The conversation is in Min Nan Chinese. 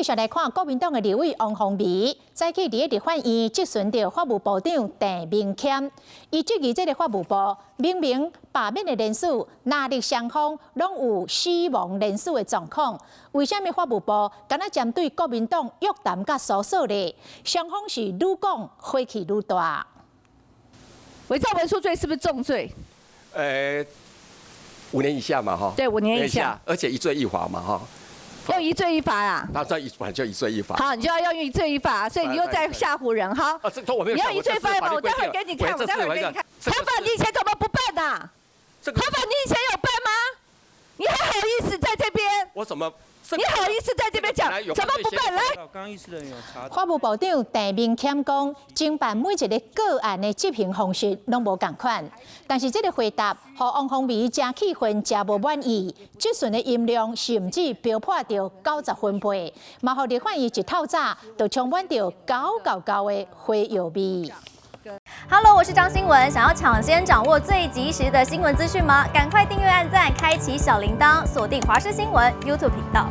續來看國民黨的立委王鴻薇，早起佇咧立法院質詢著法務部長鄭明謙，伊質疑這个法務部明明罷免的人數，藍綠雙方攏有死亡人數的狀況，為啥物法務部敢若針對國民黨約談佮搜索咧？雙方是愈講火氣愈大。偽造文書罪是不是重罪？5年以下嘛，哈。對，5年以下，而且一罪一罰嘛，哈。用一罪一罰啊？他這一本來就一罪一罰。好，你就要用一罪一罰，所以你又在嚇唬人。好，啊，這我沒有。你要一罪一罰嗎？我待會給你看，我待會給你看。合法，你以前怎麼不辦呢？合法，你以前有辦嗎？你還好意思在這邊？我怎麼？你好意思在這邊講？怎麼不辦？來。法務部長鄭明謙講，偵辦每一个個案的執行方式攏無仝款，但是這个回答，予王鴻薇誠氣憤，誠無滿意，質詢的音量甚至飆破著90分貝，嘛予立法院一透早就充滿著厚厚厚的火藥味。 Hello，我是張新文，想要搶先掌握最及時的新聞資訊嗎？趕快訂閱、按讚、開啟小鈴鐺，鎖定華視新聞 YouTube 頻道。